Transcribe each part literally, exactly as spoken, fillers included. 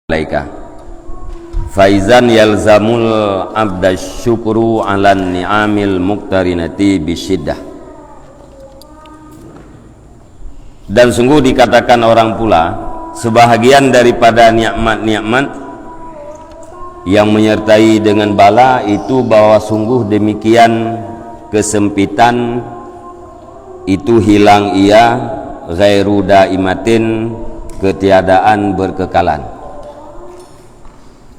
alaika. Faizan yalzamul abda syukru ala ni'amil muqtarinati bisyiddah. Dan sungguh dikatakan orang pula, sebahagian daripada nikmat-nikmat yang menyertai dengan bala itu, bahwa sungguh demikian kesempitan itu hilang ia, ghairu daimatin, ketiadaan berkekalan.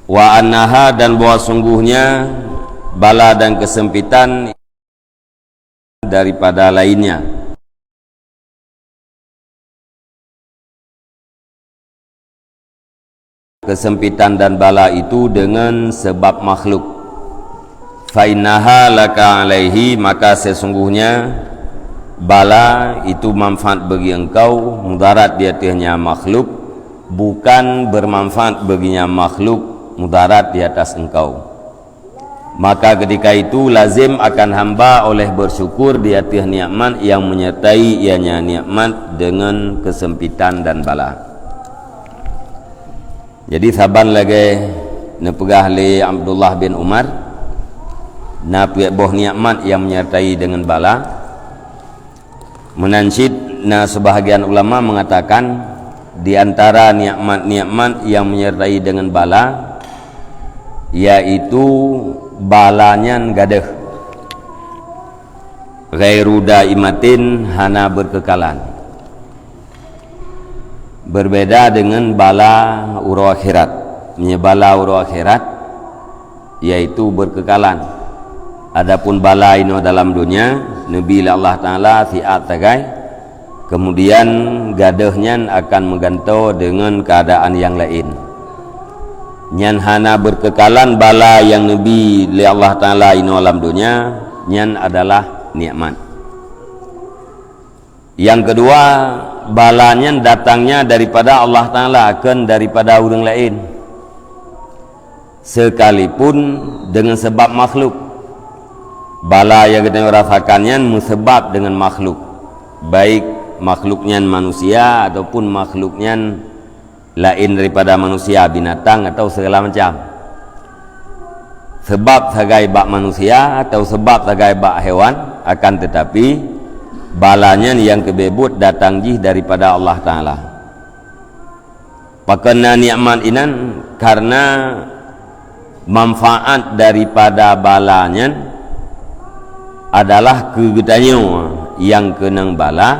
Wa annaha, dan bahwa sungguhnya bala dan kesempitan daripada lainnya. Kesempitan dan bala itu dengan sebab makhluk. Fa innaha laka alaihi, maka sesungguhnya bala itu manfaat bagi engkau, mudarat di atasnya makhluk, bukan bermanfaat baginya makhluk, mudarat di atas engkau. Maka ketika itu lazim akan hamba oleh bersyukur di atas nikmat yang menyertai ianya nikmat dengan kesempitan dan bala. Jadi saban lagée neupeugah lé Abdullah bin Umar, na peuet boh nikmat yang menyertai dengan bala. Meunan cit na sebahagian ulama mengatakan, di antara nikmat-nikmat yang menyertai dengan bala, yaitu bala nyan gadeuh. Ghairu daimatin, hana berkekalan. Berbeda dengan bala uroe akhirat. Meunyoe bala uroe akhirat, yaitu berkekalan. Adapun bala inoe dalam dunia, neubi lé Allah Taala siat sagai, kemudian gadeuh nyan akan meugantoe dengan keadaan yang lain. Nyan hana berkekalan bala yang neubi lé Allah Taala inoe lam dunia, nyan adalah nikmat. Yang kedua, bala nyan datangnya daripada Allah Taala, kon daripada ureuëng laén. Sekalipun dengan sebab makhluk. Bala nyang geutanyoe rasakan nyan meusebab dengan makhluk. Baik makhluk nyan manusia ataupun makhluk nyan laén daripada manusia, binatang atau segala macam. Sebab sagai bak manusia atau sebab sagai bak hewan, akan tetapi bala nyan nyang keubeubeuet datang jih daripada Allah Taala. Pakon na nikmat inan, karena manfaat daripada bala nyan adalah keu geutanyoe nyang keunong bala,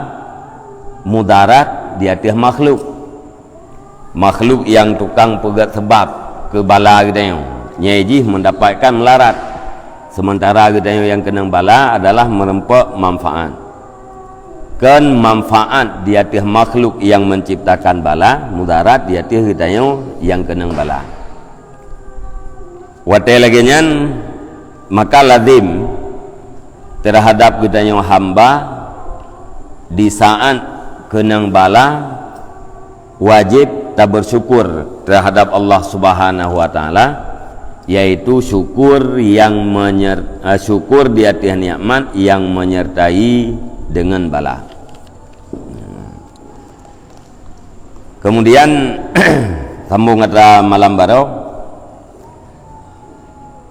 mudarat di ateueh makhluk. Makhluk nyang tukang peugét seubab keu bala geutanyoe, nyai jih meudapatkan meularat, seumeuntara geutanyoe nyang keunong bala adalah meureumpok manfaat. Kon manfaat di ateueh makhluk nyang meunciptakan bala, mudarat di ateueh geutanyoe nyang keunong bala. Watée lagée nyan, maka lazim teuhadab geutanyoe hamba di saát keunong bala, wajéb tabeursyukur teuhadab Allah Subhanahu wa Taala, yaitu syukur nyang menyer-, eh, syukur di ateueh nikmat nyang menyertai deungon bala. Kemudian, sambung atra malam baroe.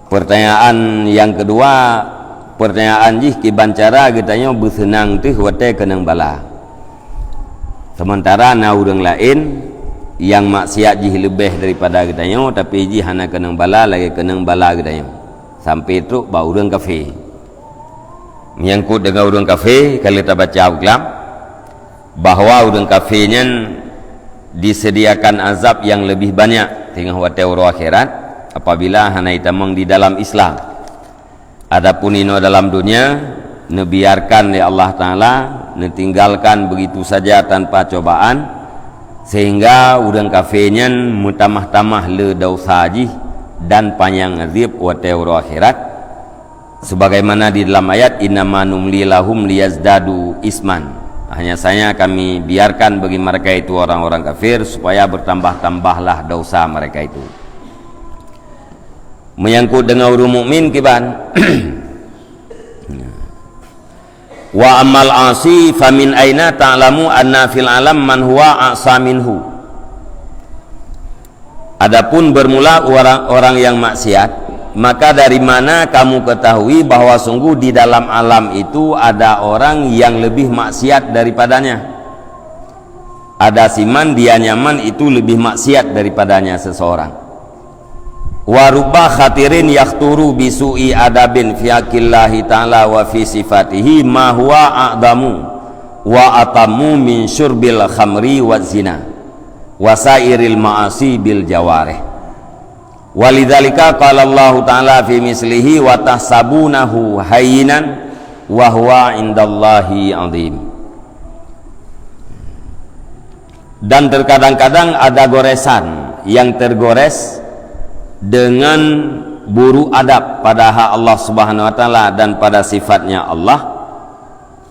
Pertanyaan yang kedua, pertanyaan jih kiban cara geutanyoe beuseunang teuh watée keunong bala. Seumeuntara na ureuëng laén nyang maksiat jih leubeh daripada geutanyoe, tapi jih hana keunong bala lagée keunong bala geutanyoe, sampai trok bak ureuëng kafé. Menyangkut dengan ureuëng kafé, ka lheueh tabaca u glam, bahwa ureuëng kafé nyan disediakan azab yang lebih banyak teungoh watée uroe akhirat apabila hana jitamong di dalam Islam. Adapun inoe dalam dunia, neubiarkan lé Allah Taala, neutinggalkan begitu saja tanpa cobaan, sehingga ureuëng kafé nyan meutamah-tamah le desya jih dan panyang azab watée uroe akhirat. Sebagaimana di dalam ayat, "Innama numli lahum liyazdadu isman." Hanya saja kami biarkan bagi mereka itu orang-orang kafir supaya bertambah-tambahlah dosa mereka itu. Menyangkut dengan ureuëng mukmin kiban. "Wa ammal asi famin aina ta'lamu anna fil alam man huwa asa minhu?" Adapun bermula orang-orang yang maksiat, maka dari mana kamu ketahui bahwa sungguh di dalam alam itu ada orang yang lebih maksiat daripadanya? Ada siman dia nyaman itu lebih maksiat daripadanya seseorang. Wa rubba khatirin yakhturu bisu'i adabin fi haqqillahi ta'ala wa fi sifatihi ma huwa a'damu wa atammu min syurbil khamri wa zina wa sairil ma'asi bil jawarih. Walidzalika qala Allahu ta'ala fi mislihi wa tahsabunahu hayyinan wa huwa indallahi azim. Dan terkadang-kadang ada goresan yang tergores dengan buruk adab pada hak Allah Subhanahu wa Ta'ala dan pada sifatnya Allah.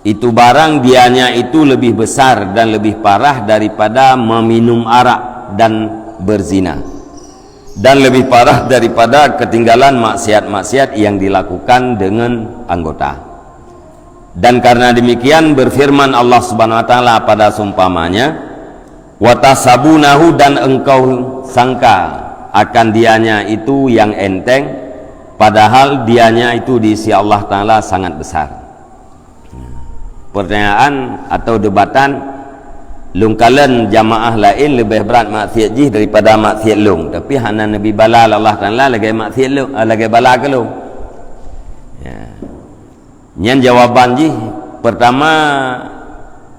Itu barang dianya itu lebih besar dan lebih parah daripada meminum arak dan berzina, dan lebih parah daripada ketinggalan maksiat-maksiat yang dilakukan dengan anggota. Dan karena demikian berfirman Allah Subhanahu wa Ta'ala pada seumpamanya, "Wa tahsabunahu," dan engkau sangka akan dianya itu yang enteng, padahal dianya itu di sisi Allah Ta'ala sangat besar. Pertanyaan atau debatan, lôn kalon jamaah laén leubeh brat maksiat jih daripada maksiat lôn, tapi hana neubi bala lé Allah Ta'ala lagée maksiat lôn, lagée bala keu lôn. Ya. Nyan jawaban jih, pertama,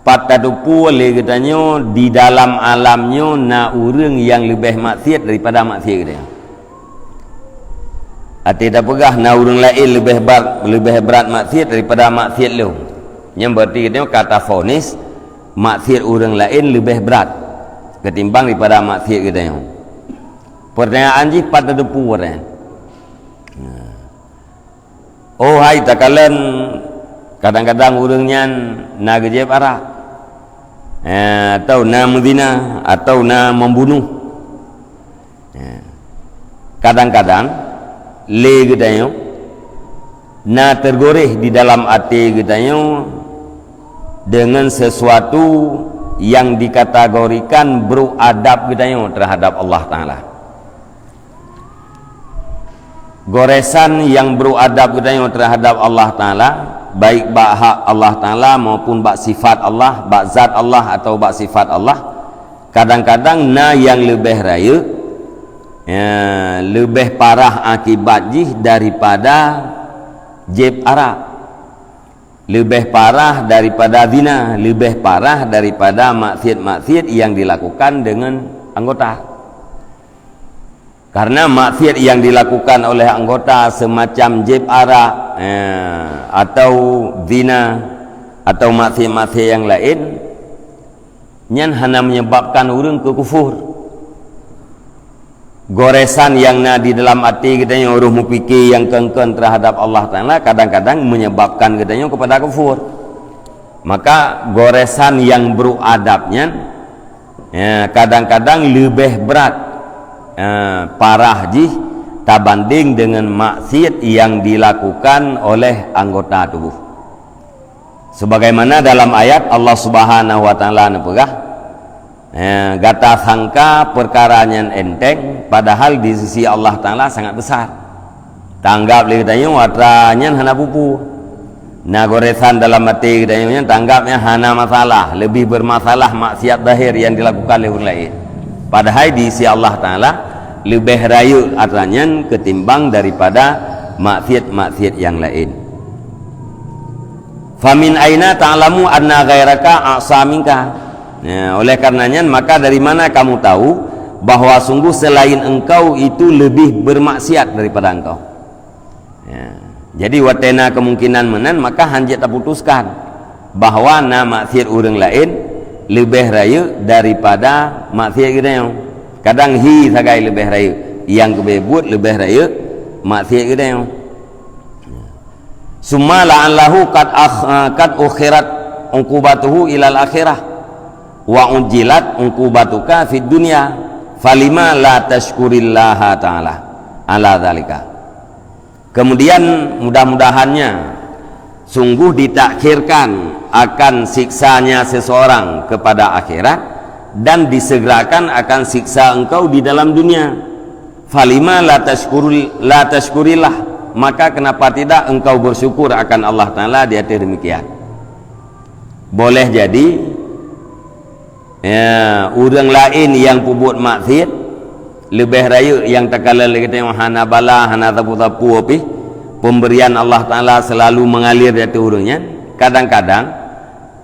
pat tateupeue lé geutanyoe di dalam alam nyoe na ureuëng nyang leubeh maksiat daripada maksiat geutanyoe. Até tapeugah na ureuëng laén leubeh brat, leubeh brat maksiat daripada maksiat lôn. Nyan berarti geutanyoe ka tafonis maksiat ureuëng laén leubeh brat ketimbang daripada maksiat geutanyoe. Pertanyaan jih pat tateupeue ureuëng. Oh hai takalon, kadang-kadang ureuëng nyan na geujieb arak, eh, atau na meuzina, atau na membunuh. Eh, kadang-kadang lé geutanyoe na tergores di dalam até geutanyoe dengan sesuatu yang dikategorikan brok adab geutanyoe terhadap Allah Ta'ala. Goresan nyang brok adab geutanyoe terhadap Allah Ta'ala, baik bak hak Allah Ta'ala maupun bak sifat Allah, bak zat Allah atau bak sifat Allah, kadang-kadang na nyang leubeh rayeuk, ya, leubeh parah akibat jih daripada jieb arak, leubeh parah daripada zina, leubeh parah daripada maksiat-maksiat nyang dilakukan dengan anggota. Karena maksiat nyang dilakukan oleh anggota semacam jieb arak, eh, atau zina, atau maksiat-maksiat nyang laén, nyan hana menyebabkan ureuëng keu kufur. Goresan nyang na di dalam até geutanyoe, ureuëng meupike nyang kon-kon terhadap Allah Ta'ala, kadang-kadang menyebabkan geutanyoe kepada kufur. Maka goresan nyang brok adab nyan, ya, kadang-kadang leubeh brat, ya, parah jih tabanding dengan maksiat nyang dilakukan oleh anggota tubuh. Sebagaimana dalam ayat Allah Subhanahu wa Ta'ala neupeugah, ya, gata sangka peukara nyan enteng, padahal di sisi Allah Ta'ala sangat besar. Tanggap lé geutanyoe atra nyan hana peue-peue. Na goresan dalam até geutanyoe nyan tanggap nyan hana masalah, lebih bermasalah maksiat zahir nyang dilakukan lé ureuëng laén. Padahai di sisi Allah Ta'ala leubeh rayeuk atra nyan ketimbang daripada maksiat-maksiat nyang laén. Famin aina ta'lamu anna ghairaka a'sa minka? Ya, oleh karena nyan, maka dari mana kamu tahu bahwa sungguh selain engkau itu lebih bermaksiat daripada engkau? Ya. Jadi watée na kemungkinan meunan, maka hanjeuet taputuskan bahwa na maksiat ureuëng laén leubeh rayeuk daripada maksiat geutanyoe. Kadang hi sagai leubeh rayeuk, nyang geubeuet leubeh rayeuk maksiat geutanyoe. Summa la'allahu qad akh-, qad ukhirat uqubatuhu ilal akhirah wa ujjilat uqubatuka fid dunya, falima la tashkurillaha ta'ala ala dzalika? Kemudian mudah-mudahannya sungguh ditakhirkan akan siksanya seseorang kepada akhirat, dan disegerakan akan siksa engkau di dalam dunia. Falima la tashkurul-, la tashkurillah, maka kenapa tidak engkau bersyukur akan Allah Taala di atas demikian? Boleh jadi, ya, ureuëng laén nyang peubuet maksiat, leubeh rayeuk nyang takalon lé geutanyoe hana bala, hana sapeue-sapeue pih, pemberian Allah Taala selalu mengalir di ateueh ureuëng nyan. Kadang-kadang,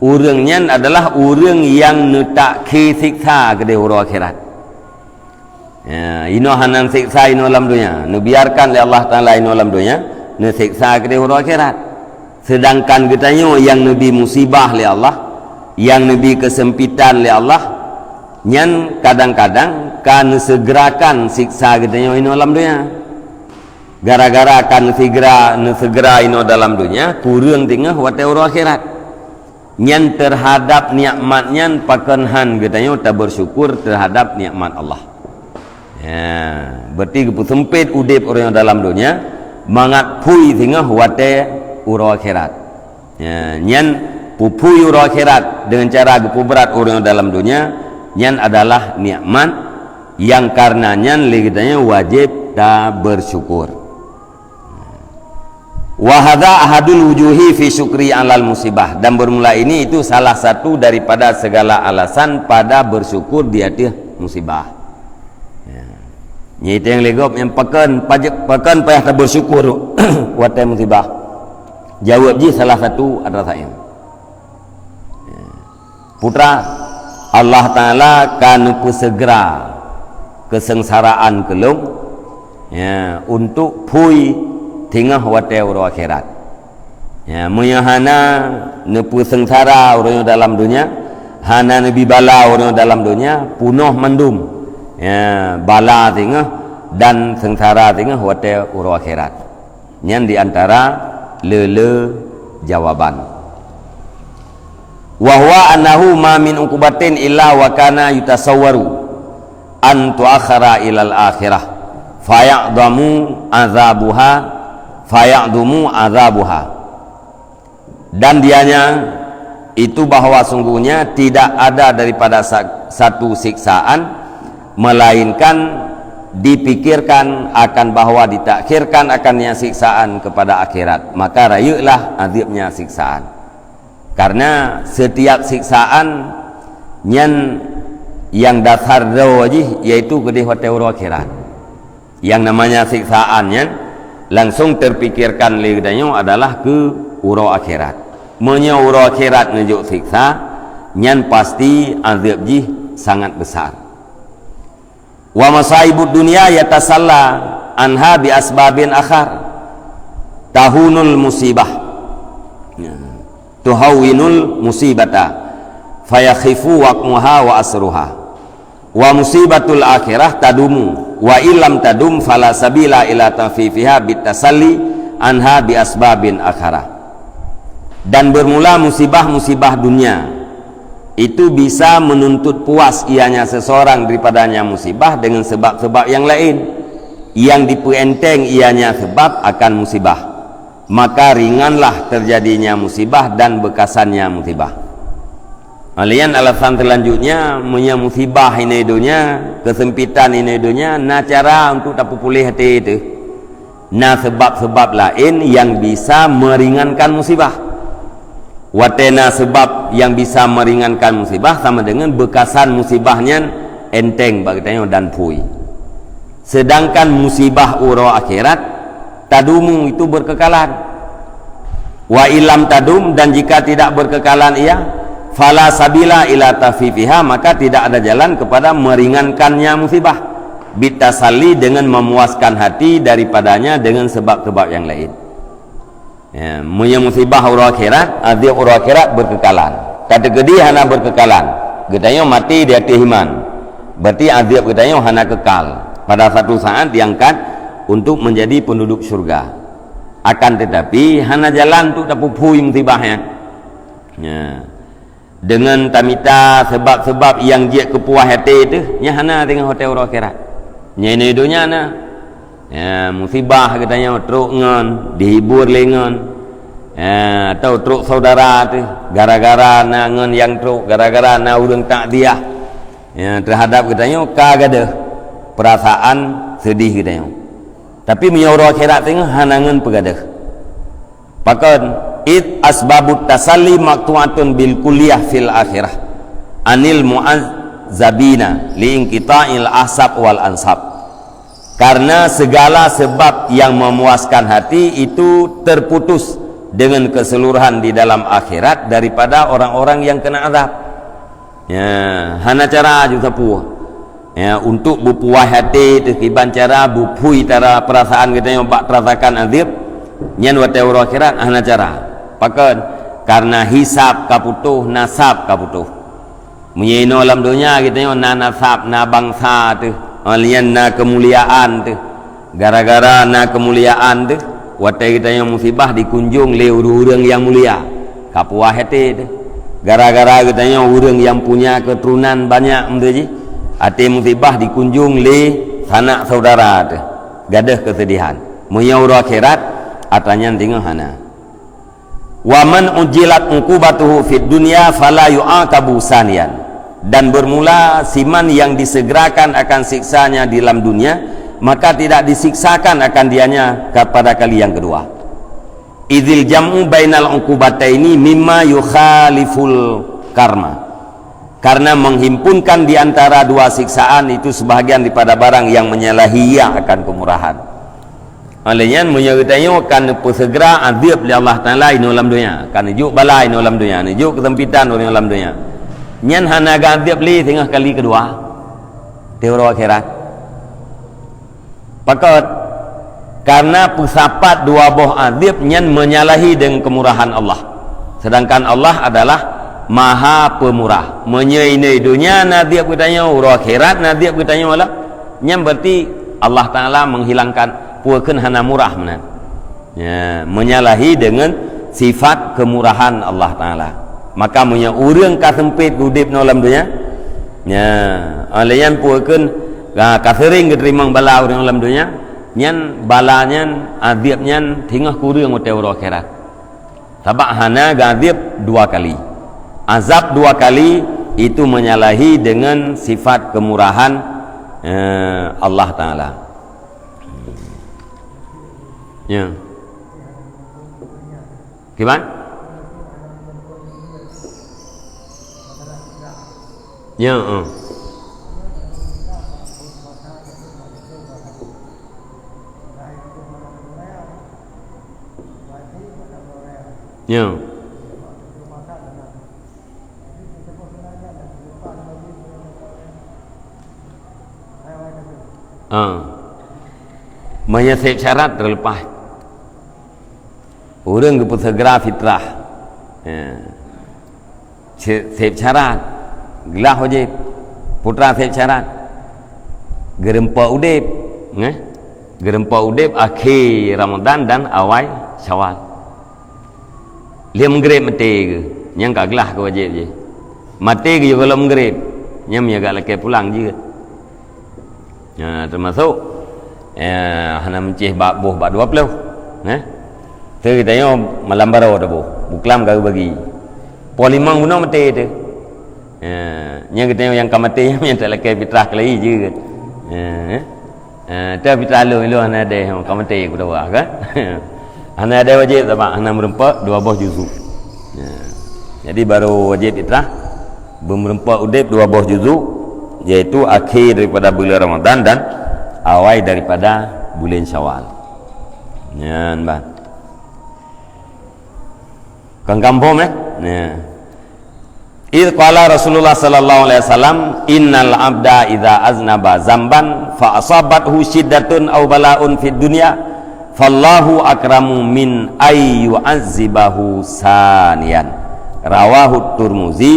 ureuëng nyan adalah ureuëng nyang neutakhé siksa keudeh uroe akhirat. Ya, inoe hana neuseksa inoe lam donya, neubiarkan lé Allah Taala inoe lam donya, neuseksa keudeh uroe akhirat. Sedangkan geutanyoe nyang neubi musibah lé Allah, nyang neubi keusempitan lé Allah, nyan kadang-kadang ka neusegerakan siksa geutanyoe inoe lam donya. Gara-gara ka neusegera, neusegera inoe dalam donya, kureueng teungoh watée uroe akhirat. Nyan terhadap nikmat nyan pakon han geutanyoe tabersyukur terhadap nikmat Allah. Ya, berarti geupeuseumpét udeb ureuëng dalam donya, mangat phui singoh watée uroe akhirat. Ya, nyan puphui uroe akhirat dengan cara geupeubrat ureuëng dalam donya, nyan adalah nikmat yang karena nyan lé geutanyoe wajéb tabersyukur. Wa hadza ahadul wujuhi fi syukri alal musibah. Dan bermula ini itu salah satu daripada segala alasan pada bersyukur di ateueh musibah. Ya. Nyan nyang lé gob nyang pakon, pajek, pakon payah tabersyukur watée musibah. Jaweueb jih salah satu atra saén. Ya. Putra, Allah Taala ka neupeuseugra keuseungsaraan keu lôn, ya, untuk phui teungoh watée uroe akhirat. Ya, meunyoe hana neupeuseungsara ureuëng dalam donya, hana neubi bala ureuëng dalam donya, punoh mandum, ya, bala teungoh dan seungsara teungoh watée uroe akhirat. Nyan di antara le-le jawaban. Wa huwa annahu ma min uqubatin illa wa kana yutasawwaru an tuakhara ilal akhirah, faya'damu azabuha, faya'dumu azabuha. Dan dianya itu bahwa sungguhnya tidak ada daripada sa-, satu siksaan, melainkan dipikirkan akan bahwa ditakhirkan akannya siksaan kepada akhirat, maka rayeuklah azabnya siksaan. Karena setiap siksaan nyan nyang dasar droe jih, yaitu keudeh watée uroe akhirat. Yang namanya siksaan nyan langsung terpikirkan lé geutanyoe adalah keu uroe akhirat. Meunyoe uroe akhirat neujok siksa, nyan pasti azab jih sangat besar. Wa masaibud dunya yatasalla anha bi asbabin akhar. Tahunul musibah. Ya. Tuhawwinul musibata. Fayakhifu waqmuha wa asruha. Wa musibatul akhirah tadumu, wa illam tadum fala sabila ila takhfifiha bitasalli anha bi asbabin akhara. Dan bermula musibah-musibah dunia itu bisa menuntut puas ianya seseorang daripadanya musibah dengan sebab-sebab yang lain, yang dipeuenteng ianya sebab akan musibah. Maka ringanlah terjadinya musibah dan bekasannya musibah. Laén alasan selanjutnya, meunyoe musibah inan donya, kesempitan inan donya, na cara untuk tapeupuléh até teuh. Na sebab-sebab laén nyang bisa meringankan musibah. Watée na sebab nyang bisa meringankan musibah sama dengan bekasan musibah nyan enteng bak geutanyoe dan phui. Sedangkan musibah uroe akhirat tadumu, itu berkekalan. Wa illam tadum, dan jika tidak berkekalan ia, fala sabila ila takhfifiha, maka tidak ada jalan kepada meringankannya musibah. Bitasalli, dengan memuaskan hati daripadanya dengan sebab-sebab yang lain. Ya, meunyoe musibah uroe akhirat, azab uroe akhirat berkekalan. Ka teukeudi hana berkekalan. Geutanyoe maté di ateueh iman. Berarti azab geutanyoe hana kekal. Pada satu saat diangkat untuk menjadi penduduk syurga. Akan tetapi, hana jalan untuk tapuphui musibah nyan. Ya. Deungon tamita sebab-sebab nyang jeuet keu puas até teuh, nyan hana teungoh watée uroe akhirat. Nyan inan donya na. Ya, musibah geutanyoe trok ngon, dihibur lé ngon. Ya, atau trok saudara teuh, gara-gara na ngon nyang trok, gara-gara na ureuëng takziah. Ya, terhadap geutanyoe ka gadôh peurasaan seudeh geutanyoe. Tapi meunyoe uroe akhirat teungoh hana ngon peugadôh. Pakon, id asbabut tasalli maqtu'atun bil kulliyah fil akhirah anil mu'azzabina li inqita'il ahsab wal ansab. Karena segala sebab yang memuaskan hati itu terputus dengan keseluruhan di dalam akhirat daripada orang-orang yang kena azab. Ya, hana cara ju sapeue. Ya, untuk beupuas até teuh kiban cara beuphui tara peurasaan geutanyoe bak terasakan azab, nyan watée uroe akhirat hana cara. Pakon? Karena hisab ka putôh, nasab ka putôh. Meunyoe inoe lam donya geutanyoe na nasab, na bansa teuh, ha, lian na keumuliaan teuh. Gara-gara na keumuliaan teuh, watée geutanyoe musibah dikunjong lé ureuëng-ureuëng nyang mulia, ka puas até teuh. Gara-gara geutanyoe ureuëng nyang punya keuturonan banyak meudeh jih, até musibah dikunjong lé sanak saudara teuh, gadôh keuseudihan. Meunyoe uroe akhirat, atra nyan teungoh hana. Wa man ujilat uqubatuhu fid dunya fala yu'aqabu saniyan. Dan bermula siman yang disegerakan akan siksanya di dalam dunia, maka tidak disiksakan akan dianya kepada kali yang kedua. Idzil jam'u bainal uqubataini mimma yukhaliful karma. Karena menghimpunkan di antara dua siksaan itu sebahagian daripada barang yang menyalahi ia akan kemurahan. Oleh nyan, meunyoe geutanyoe ka neupeuseugra azab lé Allah Taala inoe lam donya, ka neujok bala inoe lam donya, neujok keusempitan inoe lam donya, nyan hana geuazab lé singoh kali keudua di uroe akhirat. Pakon? Karena peusapat dua boh azab nyan menyalahi dengan kemurahan Allah. Sedangkan Allah adalah Maha Pemurah. Meunyoe inoe donya na azab geutanyoe, uroe akhirat na azab geutanyoe lah, nyan berarti Allah Taala menghilangkan, peue kheun hana murah meunan. Ya, menyalahi dengan sifat kemurahan Allah Taala. Maka meunyoe ureuëng ka sempit udeb nyoe lam donya, ya, oleh nyan peue kheun, ka, ka sering geuteurimong bala ureuëng lam donya, nyan bala nyan, azab nyan teungoh kureueng watée uroe akhirat. Sabab hana geuazab dua kali. Azab dua kali itu menyalahi dengan sifat kemurahan, eh, Allah Taala. Ya. Kiban? Ya, eh. Ya. Ha. Meunyoe seb syarat teuleupah. Ureuëng geupeuseugra fitrah. Ya. Se-, seb syarat. Glah wajéb. Putra seb syarat. Geureumpok udeb. Neh? Geureumpok udeb akhé Ramadan dan awai Syawal. Lheueh meugreb maté geuh, nyang ka glah keu wajéb jih. Maté geuh yoh gohlom meugreb, nyang meunyoe gak lakée pulang jeuet. Nyan teumasok, eh, hana meucéh bak boh bak dua ploh. Nah. Teu geutanyoe malam baroe taboh, buklam ka geubagi. Poh limong bunoe maté teu. Eh, nyang geutanyoe nyang ka maté, nyang talakée fitrah keulai jeuet. Eh, eh. Eh, teu fitrah lôn, lôn hana deh, ka maté ku dawa kan. Hana deh wajéb sabab hana meureumpok dua boh juzu. Ya. Jadi baru wajéb fitrah, beumeureumpok udeb dua boh juzu, yaitu akhé daripada buleuen Ramadan dan awai daripada buleuen Syawal. Nyan ban. Kon kampung, eh? Ya. Idz qala Rasulullah sallallahu alaihi wasallam, "Innal abda idza aznaba zamban fa asabathu syiddatun aw bala'un fid dunya, fallahu akramu min ay yu'azzibahu saniyan." Rawahu Turmuzi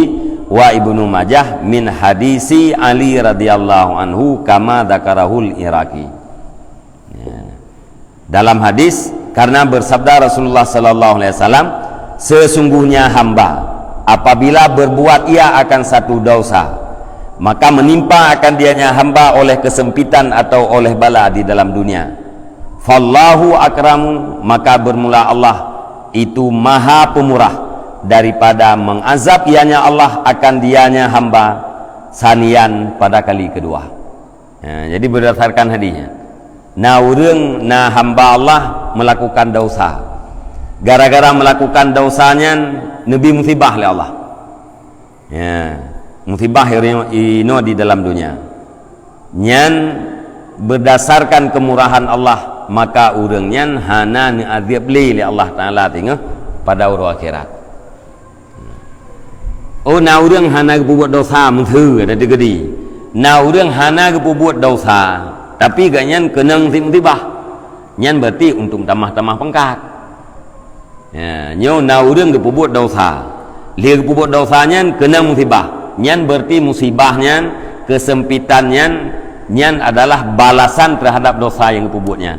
wa Ibnu Majah min hadisi Ali radhiyallahu anhu kama dzakarahul Iraqi. Ya. Dalam hadis, karena bersabda Rasulullah sallallahu alaihi wasallam, "Sesungguhnya hamba, apabila berbuat ia akan satu dosa, maka menimpa akan dianya hamba oleh kesempitan atau oleh bala di dalam dunia. Fallahu akramu, maka bermula Allah itu maha pemurah daripada mengazab ianya Allah akan dianya hamba Sanian pada kali kedua. Ya, jadi berdasarkan hadisnya. Na ureuëng, na hamba Allah melakukan dosa. Gara-gara melakukan dosa nyan, neubi musibah lé Allah. Ya, musibah inoe di dalam dunia. Nyan berdasarkan kemurahan Allah, maka ureuëng nyan hana neuazeub lé lé Allah Taala teungoh pada uroe akhirat. Oh, na ureuëng hana geupeubuet dosa meuseu ada deugedi. Na ureuëng hana geupeubuet dosa, tapi gobnyan keunong sit musibah. Nyan berarti untuk tamah-tamah pangkat. Ya, nyoe na ureuëng geupeubuet dosa. Lé geupeubuet dosa nyan keunong musibah. Nyan berarti musibah nyan, kesempitan nyan, nyan adalah balasan terhadap dosa nyang geupeubuet nyan.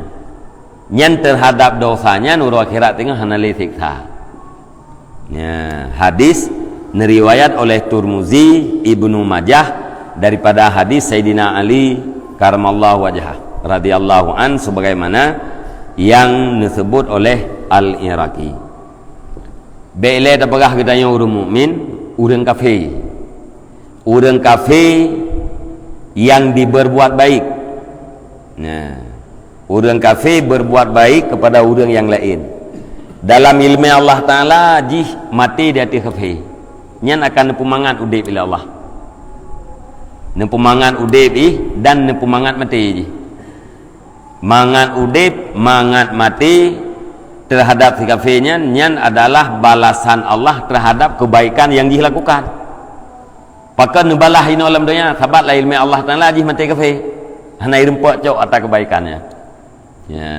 Nyan terhadap dosa nyan uroe akhirat teungoh hana lé siksa. Ya, hadis neriwayat oleh Turmuzi, Ibnu Majah daripada hadis Saidina Ali karamallahu wajhah radhiyallahu an sebagaimana yang disebut oleh Al-Iraqi. Bék lé tapeugah geutanyoe ureuëng mukmin, ureuëng kafé. Ureuëng kafé yang diberbuat baik. Nah, ureuëng kafé berbuat baik kepada ureuëng yang lain. Dalam ileumé Allah Taala jih maté di ateueh kafé. Nyan akan neupeumangat udeb lé Allah. Neupeumangat udeb jih dan neupeumangat maté jih. Mangat udeb, mangat maté terhadap si kafé nyan, nyan adalah balasan Allah terhadap kebaikan yang jih lakukan. Pakon neubalah inoe lam donya, sabab lam ileumé Allah Taala jih maté kafé. Hana irumpok cok ata kebaikan nyan. Ya.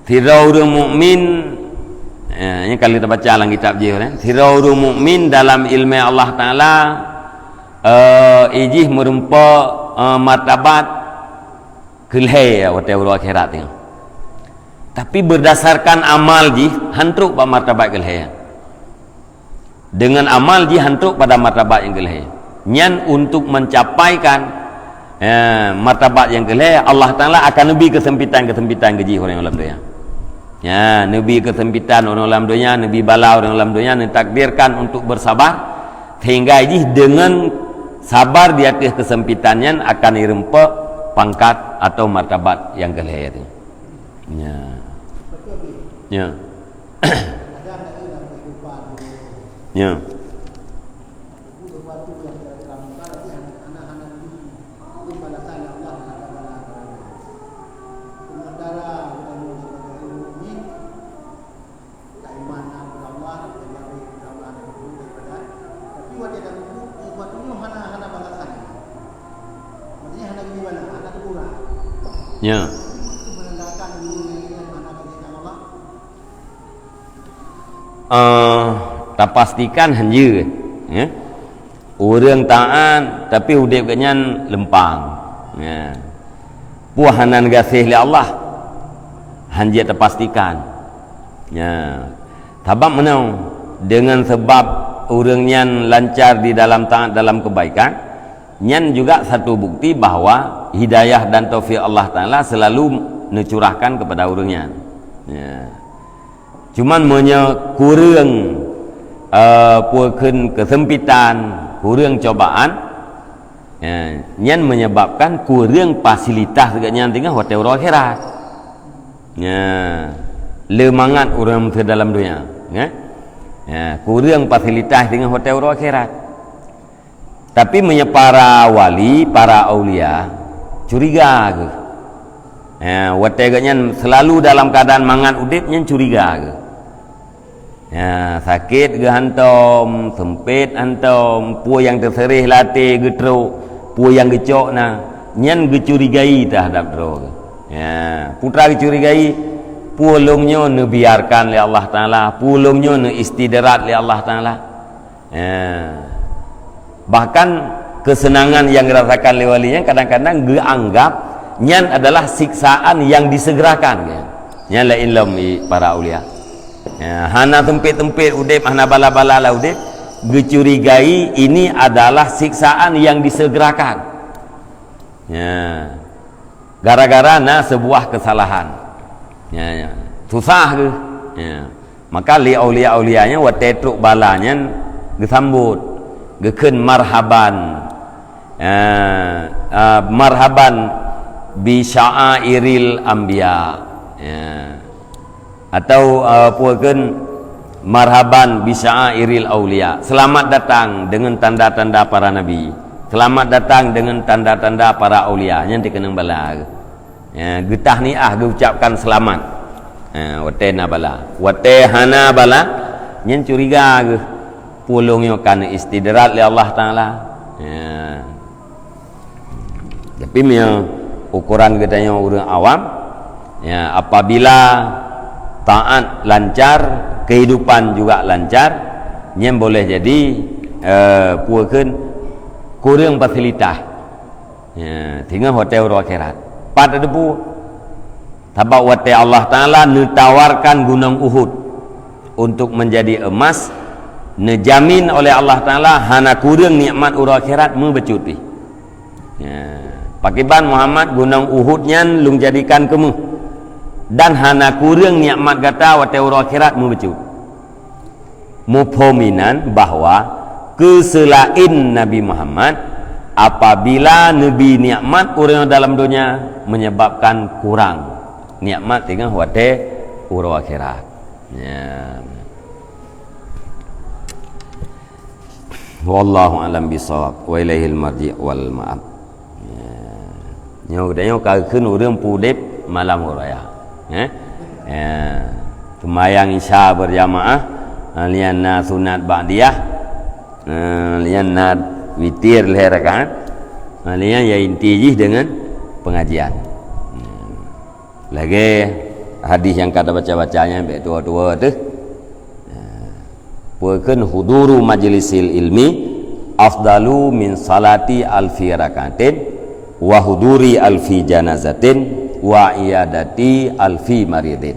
Sidroe ureuëng mukmin, ya, nyan ka lheueh tabaca lam kitab jih, eh. Sidroe ureuëng mukmin dalam ileumé Allah Taala, eh, ijih meurumpok, eh, martabat keu lhée watée uroe akhirat nyoe. Tapi berdasarkan amal jih, han trok bak martabat keu lhée. Dengan amal jih han trok pada martabat nyang keu lhée. Nyan untuk mencapaikan, eh, martabat nyang keu lhée, Allah Taala akan neubi kesempitan-kesempitan keu jih ureuëng lam donya. Ya, neubi kesempitan ureuëng lam donya, neubi bala ureuëng lam donya, neutakdirkan untuk bersabar, sehingga jih dengan sabar di ateueh kesempitan nyan akan irumpok pangkat atau martabat nyang keu lhée tu. Ya. Ya. Ya. Ya. Eh, tapastikan hanjeuet, ya. Ureuëng taát tapi udeb geuhnyan leumpang. Ya. Peue hana neugaséh lé Allah, hanjeuet tapastikan. Ya. Sabab meunoe, dengan sebab ureuëng nyan lancar di dalam taát dalam kebaikan, nyan juga satu bukti bahwa hidayah dan taufik Allah Taala selalu neucurahkan kepada ureuëng nyan. Ya. Cuman meunyoe kureueng, eh, peue kheun, kesempitan, kureueng cobaan, eh, nyan menyebabkan kureueng fasilitas geuhnyan teungoh watée uroe akhirat. Ya, le mangat ureuëng meuseu dalam donya, ya. Ya, kureueng fasilitas teungoh watée uroe akhirat. Tapi meunyoe para wali, para aulia, curiga geuh. Ya, watée geuhnyan selalu dalam keadaan mangat udeb, nyan curiga geuh. Ya, sakét geuh hantom, sempit hantom, peue nyang teuseureh lam até geutrok, peue nyang geucok na, nyan geucurigai teuhadap droe geuh. Ya, peue teuma geucurigai, peue lom nyoe neubiarkan lé Allah Taala, peue lom nyoe neuistidraj lé Allah Taala. Ya. Bahkan kesenangan yang dirasakan lé wali nyan kadang-kadang geuanggap nyan adalah siksaan yang disegerakan, ya. Nyan laén lom i para aulia. Ya, hana sempit-sempit udeb, hana bala-bala lam udeb, geucurigai ini adalah siksaan yang disegerakan. Ya. Gara-gara na sebuah kesalahan. Ya, ya. Susah geuh. Ya. Maka lé aulia-aulia nyan watée trok bala nyan geusambot. Geukheun marhaban, eh, eh, marhaban bi sya'airil anbiya. Ya. Atau, eh, peue kheun, marhaban bi sya'airil auliya. Selamat datang dengan tanda-tanda para nabi. Selamat datang dengan tanda-tanda para aulia. Nyan teukeunong bala. Ya, geutahniah, geuucapkan selamat. Ya, watée na bala. Watée hana bala, nyan curiga geuh. Peue lôn nyoe ka neuistidrat lé Allah Taala. Ya. Tapi meunyoe ukoran geutanyoe ureuëng awam, ya, apabila taat lancar, kehidupan juga lancar, nyan boleh jadi, eh, peue kheun, kureueng fasilitas. Ya, singoh watée uroe akhirat. Pat teudepu. Sabab watée Allah Taala neutawarkan gunong Uhud untuk menjadi emas, neujamin oleh Allah Taala hana kureueng nikmat uroe akhirat, meubacut pih. Ya. Pakriban Muhammad, gunong Uhud nyan lôn jadikan keumeuh, dan hana kureueng nikmat gata watée uroe akhirat, meubacut. Muphom inan bahwa keu seulaén Nabi Muhammad, apabila neubi nikmat ureuëng dalam donya, menyebabkan kurang nikmat singoh watée uroe akhirat. Ya. Wallahu a'lam bishawab. Wa ilaihil marji' wal ma'ab. Ya. Nyoe geutanyoe ka kheun ureuëng peudeb malam uroe raya. Eh? Ya. Seumayang Isya berjamaah, ha, lian na sunat ba'diyah, ha, lian na witir lhée rakaat, ha, lian ya inti jih dengan pengajian. Hmm. Lagée hadis nyang ka tabaca-baca nyan bék tuwoe-tuwoe teuh. Peue kheun huduru majlisil ilmi afdalu min salati alfi rakaatin wa huduri alfi janazatin wa iyadati alfi maridin.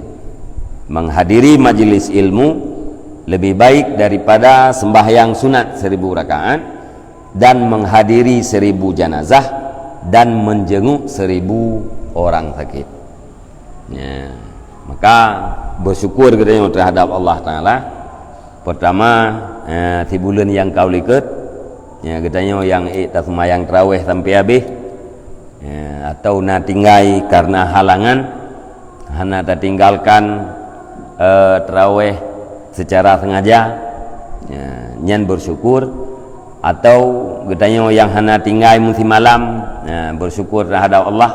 Menghadiri majlis ilmu lebih baik daripada sembahyang sunat seribu rakaat dan menghadiri seribu janazah dan menjenguk seribu orang sakit. Ya. Maka bersyukur geutanyoe terhadap Allah Taala. Pertama, eh, sibuleuen nyang ka u likot, ya, geutanyoe nyang ék taseumayang tarawih sampai habéh, ya, atau na tinggai karena halangan, hana tatinggalkan, eh, tarawih secara sengaja, ya, nyan bersyukur. Atau geutanyoe nyang hana tinggai meusimalam, ya, bersyukur terhadap Allah.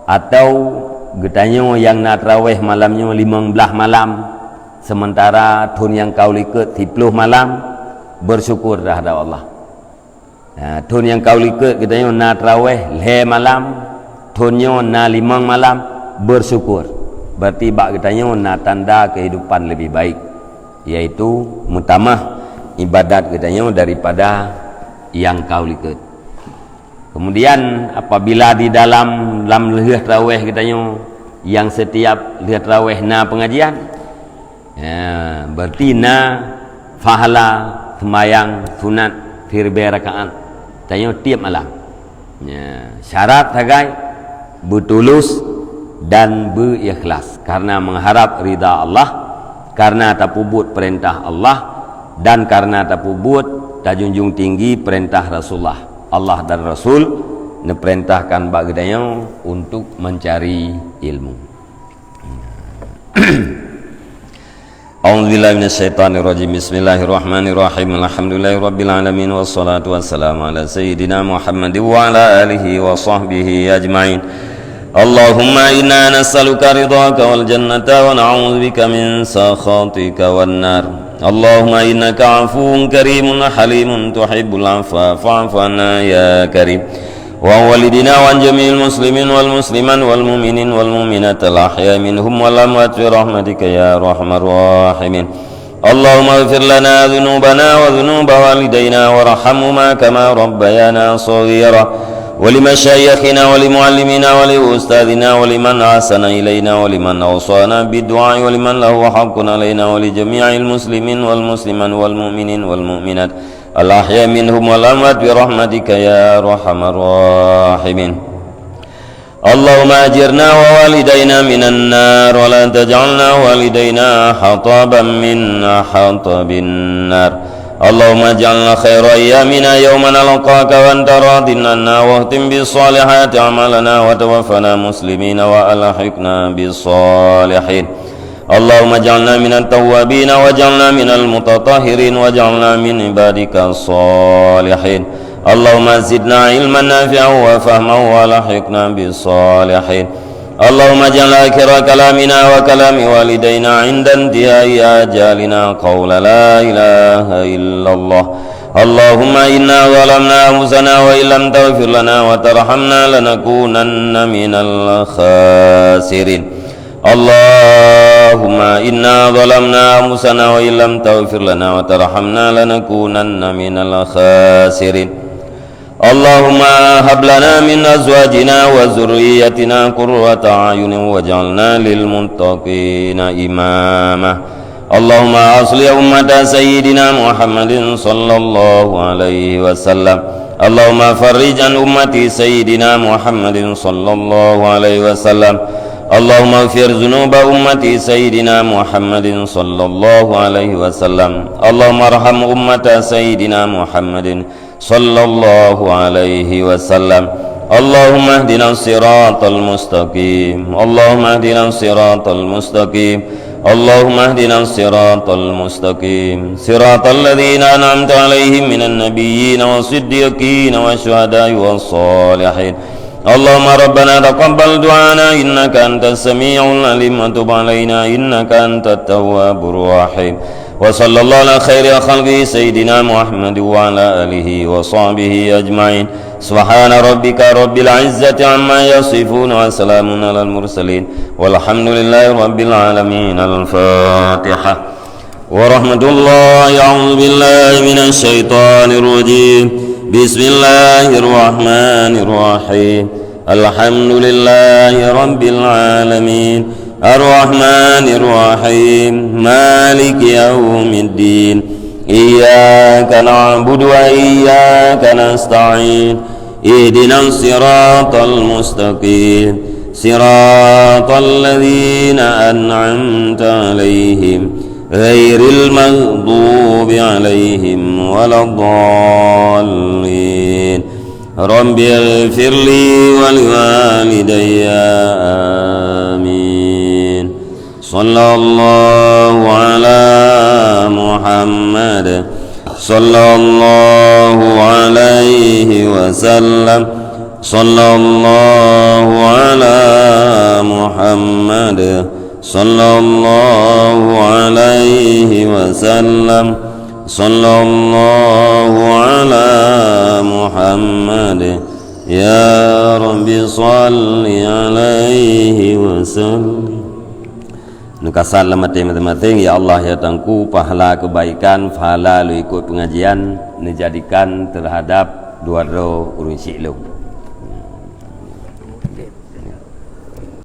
Atau geutanyoe nyang na tarawih malam nyoe limong blaih malam, sementara thon nyang ka u likot siplôh malam, bersyukur terhadap Allah. Nah, thon nyang ka u likot geutanyoe na tarawih lhée malam, thon nyoe na limong malam, bersyukur. Berarti bak geutanyoe na tanda kehidupan lebih baik, yaitu meutamah ibadat geutanyoe daripada nyang ka u likot. Kemudian, apabila di dalam, lam lheueh tarawih geutanyoe, nyang setiap lheueh tarawih na pengajian, ya, berarti na pahala seumayang sunat siribée rakaat tanyoe tiep malam. Ya, syarat sagai beutulus dan beuikhlas karena mengharap ridha Allah, karena tapeubuet peurintah Allah, dan karena tapeubuet tajunjung tinggi peurintah Rasulullah. Allah dan Rasul neupeurintahkan bak geutanyoe untuk mencari ilmu. A'udzubillahi minasyaitonirrajim. Bismillahirrahmanirrahim. Alhamdulillahirabbil alamin, wassalatu wassalamu ala sayyidina Muhammadin wa ala alihi wa sahbihi ajmain. Allahumma inna nas'aluka ridhaka wal jannata wa na'udzubika min sakhatika wan nar. Allahumma innaka afuwun karimun halimun tuhibbul afwa fa'fu anna ya karim. Wa walidina wa an jami'il muslimin wal muslimat wal mu'minin wal mu'minat al ahya'i minhum wal amwat bi rahmatika ya arhamar rahimin. Allahumma ighfir lana dzunubana wa dzunuba walidaina warhamhuma kama rabbayana shaghira. Wa li masyayikhina wa li muallimina wa li ustadzina wa liman ahsana ilaina wa liman awsana bid du'a wa liman lahu haqqun alaina wa li jami'il muslimin wal muslimat wal mu'minin wal mu'minat al ahya'i minhum wal amwat bi rahmatika ya arhamar rahimin. Allahumma ajirna wa walidaina minan nar wa la taj'alna walidaina hataban min hatabin nar. اللهم اجعلنا خير أيامنا يوم نلقاك وأنت راض عنا، واختم بالصالحات أعمالنا، وتوفنا مسلمين وألحقنا بالصالحين. اللهم اجعلنا من التوابين، واجعلنا من المتطهرين، واجعلنا من عبادك الصالحين. اللهم زدنا علما نافعا وفهما، وألحقنا بالصالحين. اللهم اجعل آخر كلامنا وكلام والدينا عند انتهاء آجالنا قول لا إله إلا الله. اللهم إنا ظلمنا أنفسنا وإن لم تغفر لنا وترحمنا لنكونن من الخاسرين. اللهم إنا ظلمنا أنفسنا وإن لم تغفر لنا وترحمنا لنكونن من الخاسرين. اللهم هب لنا من أزواجنا وذرياتنا قرة أعين واجعلنا للمتقين إماما. اللهم أصلح أمة سيدنا محمد صلى الله عليه وسلم. اللهم فرج عن أمة سيدنا محمد صلى الله عليه وسلم. اللهم اغفر ذنوب أمة سيدنا محمد صلى الله عليه وسلم. اللهم ارحم أمة سيدنا محمد صلى الله عليه وسلم. اللهم اهدنا الصراط المستقيم. اللهم اهدنا الصراط المستقيم. اللهم اهدنا الصراط المستقيم. صراط الذين أنعمت عليهم من النبيين والصديقين والشهداء والصالحين. اللهم ربنا تقبل دعانا إنك أنت السميع العليم وتب علينا إنك أنت التواب الرحيم. وصلى الله على خير خلقه سيدنا محمد وعلى آله وصحبه أجمعين. سبحان ربك رب العزة عما يصفون وسلام على المرسلين والحمد لله رب العالمين. الفاتحة. ورحمة الله. أعوذ بالله من الشيطان الرجيم. بسم الله الرحمن الرحيم. الحمد لله رب العالمين. الرحمن الرحيم. مالك يوم الدين. إياك نعبد وإياك نستعين. اهدنا الصراط المستقيم. صراط الذين أنعمت عليهم غير المغضوب عليهم ولا الضالين. رب اغفر لي ولوالدي. آمين. صلى الله على محمد. صلى الله عليه وسلم. صلى الله على محمد. صلى الله عليه وسلم. صلى الله على محمد. يا رب صل عليه وسلم. Neukasat lam até maséng-maséng, ya Allah, ya Tuhanku, pahala keubaikan, pahala lôn ikot peungajian, neujadikan teuhadab dua droe ureuëng syik lôn.